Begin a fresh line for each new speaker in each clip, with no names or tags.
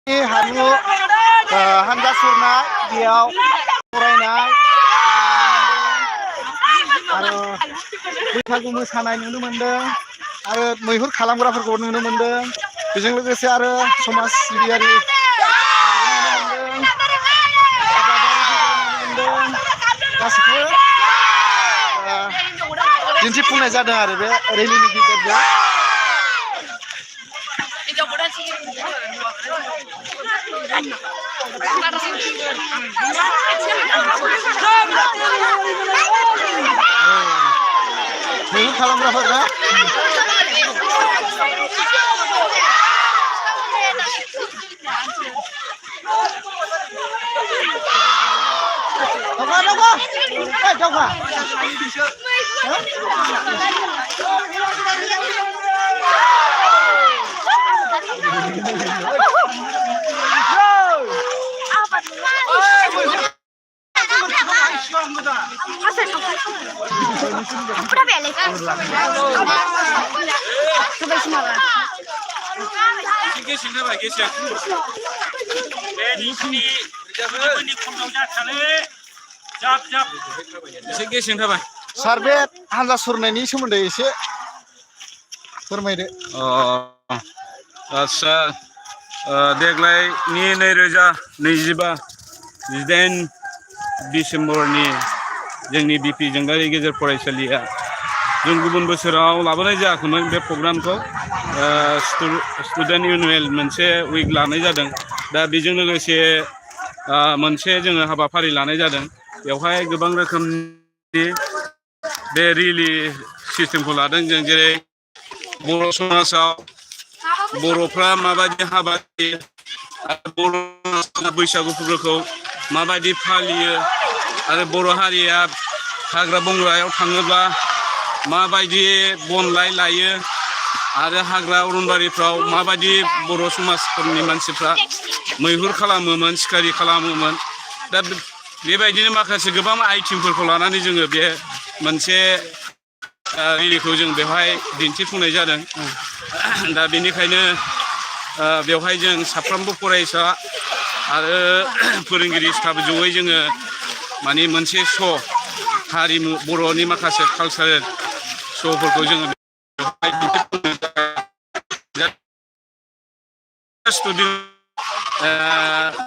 हारिमु हानजा सुरनाय बेयाव फरायनाय आरो बैसागु मोसानाय नुनो मोन्दों आरो मैहुर खालामग्राफोरखौ नुनो मोन्दों बेजों लोगोसे आरो समाज सिबियारि गासैखौबो दिन्थिफुंनाय जादों आरो बे रेलिनि गेजेरजों मैहुर खालामग्राफोर ना दावगा सार बे हानजा सुरनायनि सोमोन्दै एसे फोरमायदो।
आदसा देग्लायनि 2025 डिसेम्बरनि जोंनि बिपि जोंगारि गेजेर फरायसालिया जों गुबुन बोसोराव लाबोनाय जायाखैमोन बे प्रग्रामखौ स्टुडेन्ट इउनियन मोनसे उइक लानाय जादों दा बेजों लोगोसे मोनसे जोङो हाबाफारि लानाय जादों बेवहाय गोबां रोखोमनि बे रिलि सिस्टेमखौ लादों जों जेरै बर' समाजाव बर'फ्रा माबायदि हाबा बर' बैसागु फोरबोखौ माबायदि फालियो आरो बर' हारिया हाग्रा बंग्रायाव थाङोब्ला माबायदि बनलाय लायो आरो हाग्रा अरनबारिफ्राव माबायदि बर' समाजफोरनि मानसिफ्रा मैहुर खालामोमोन सिखारि खालामोमोन दा बेबायदिनो माखासे गोबां आइटेमफोरखौ लानानै जोङो बे मोनसे रिलिखौ जों बेवहाय दिन्थिफुंनाय जादों दा बेनिखायनो बेवहाय जों साफ्रोमबो फरायसा आरो फोरोंगिरि स्टाफ जयै जोङो माने मोनसे श' हारिमु बर'नि माखासे कालचारेल श'फोरखौ जोङो बेवहाय दिन्थिफुंनो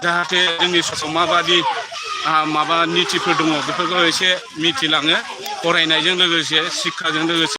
जाहाथे जोंनि समाजाव माबादि माबा नितिफोर दङ बेफोरखौ एसे मिथिलाङो फरायनायजों लोगोसे शिक्षाजों लोगोसे